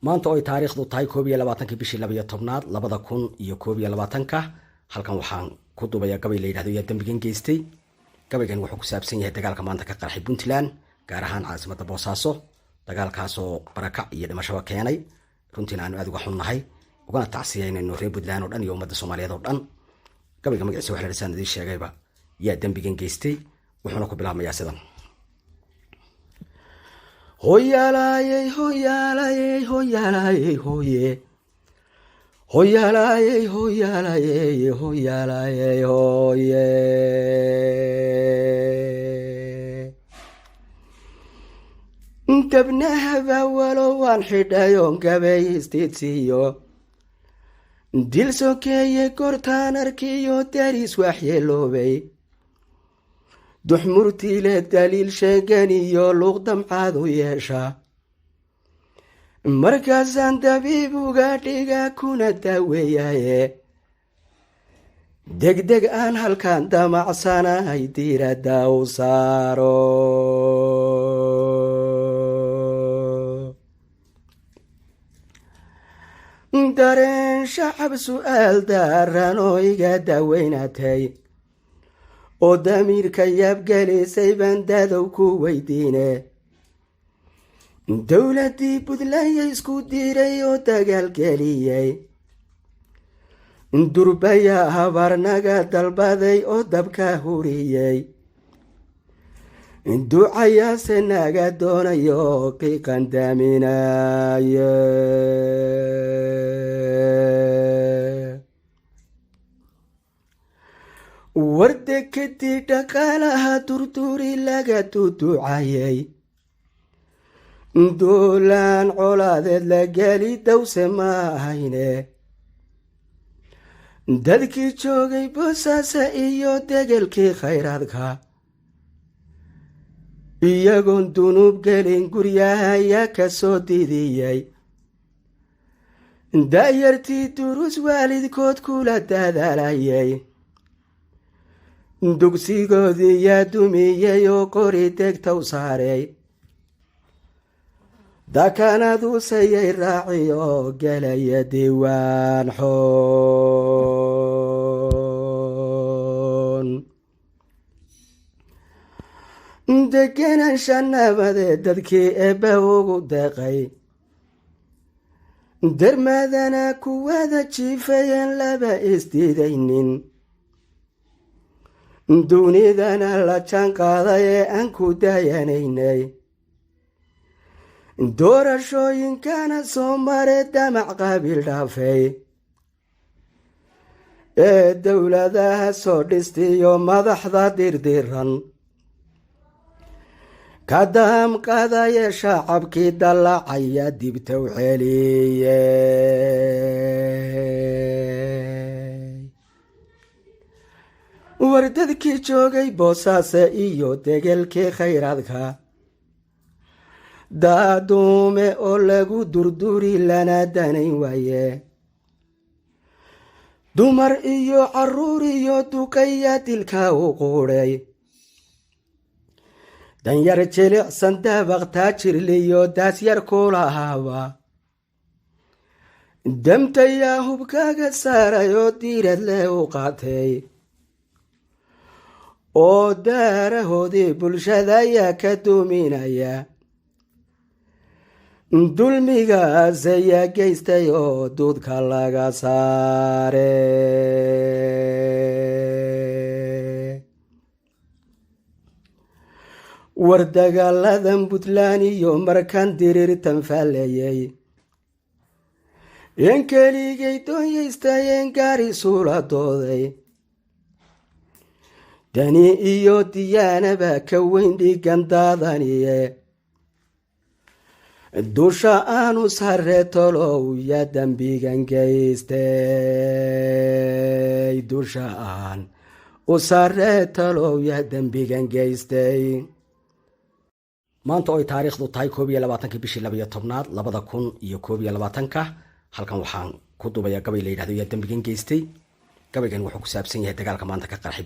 Maanta oo ay taariikhdu tahay 21-kii bishii 12aad 2021-ka, halkan waxaan ku duubayaa gabay la yidhahdo "Yaa dembigan geystay?" Gabaygan wuxuu ku saabsan yahay dagaalka maanta ka qarxay Puntland, gaar ahaan caasimadda Boosaaso, dagaalkaasoo barakac iyo dhimashaba keenay. Runtiina aanu aad uga xunnahay, ugana tacsiyaynayno reer Puntland oo dhan iyo ummadda Soomaaliyeed oo dhan. Gabayga magaciisa waxa la saan idiin sheegayba, "Yaa dembigan geystay?" Wuxuuna ku bilaabmayaa sidan: Hoyaalayey, hoyaalayey, hoyaalayey, hoye, hoyaalayey, hoyaalayey, hoyaalayey, hoye. Dabnahaba walo waan xidhayoon gabay istiidsiiyo dil sokeeye, gortaan arkiyo daris waxyeeloobay, duxmurtiile daliil sheegan iyo luuqdamcaad u yeesha, markaasaan dabiib uga dhiga kuna daaweeyaye, degdeg aan halkan damacsanahay diiradda u saaro. Dareen shacab su'aal daaran oo iga daaweynatay oo damiirka yaabgelisay baan dadow ku weydiine: dowladdii Puntland isku diray oo dagaalgeliyey, durbayaa habarnaga dalbaday oo dabka huriyey, ducayaase naga doonayo qiiqan daaminaye? Wardekadii dhaqaalaha durduri laga duducayay, duulaan colaadeed la geli dowse ma ahayne? Dadkii joogay Boosaaso iyo degelkii khayraadka, iyagoon dunuub gelin guryahayaa ka soo didiyey, da'yartii durus waalidkood kula dadaalayay, dugsigoodii yaa dumiyey oo qori degtaw saaray, dakanaduusayay raaci oo gelaya diiwaan xoon? Degenaansha nabadeed dadkii eebbe ugu deeqay, dermadana kuwada jiifayeen laba isdiidaynin, dunidana la jaan qaaday ee aan ku dayanaynay, doorashooyinkana soo mare damac qaabil dhaafay ee dowladaha soo dhistiyo madaxda dirdiran ka daamqadaye, shacabkii dallacaya dibtow celiyey. War dadkii joogay Boosaaso iyo degelkii khayraadka, daaduume oo lagu durduri lana danayn waaye, dumar iyo caruur iyo duqaya dilka u quudhay, danyar jilicsan dabaq taajirliyo daasyar kulahaaba, damtayaa hubkaaga saaray oo diirad leh u qaatay, oo daarahoodii bulshada ayaa ka duminaya, dulmigaas ayaa geystay oo duudka laga saare? War dagaaladan Puntland iyo markaan diriirtan faaleeyey, een keligay doonyaystayeen gaari suula dooday, dani iyo diyaanaba ka weyn dhigan daadaniye, dusha aanu sare tolow yaa dembigan geystay? Dusha aan u sare talow yaa dembigan geystay? Maanta oo ay taariikhdu tahay 21-kii bishii 12aad 2021-ka, halkan waxaan ku duubayaa gabay la yidhahdo "Yaa dembigan geystay?" Gabaygan wuxuu ku saabsan yahay dagaalka maanta ka qarxay.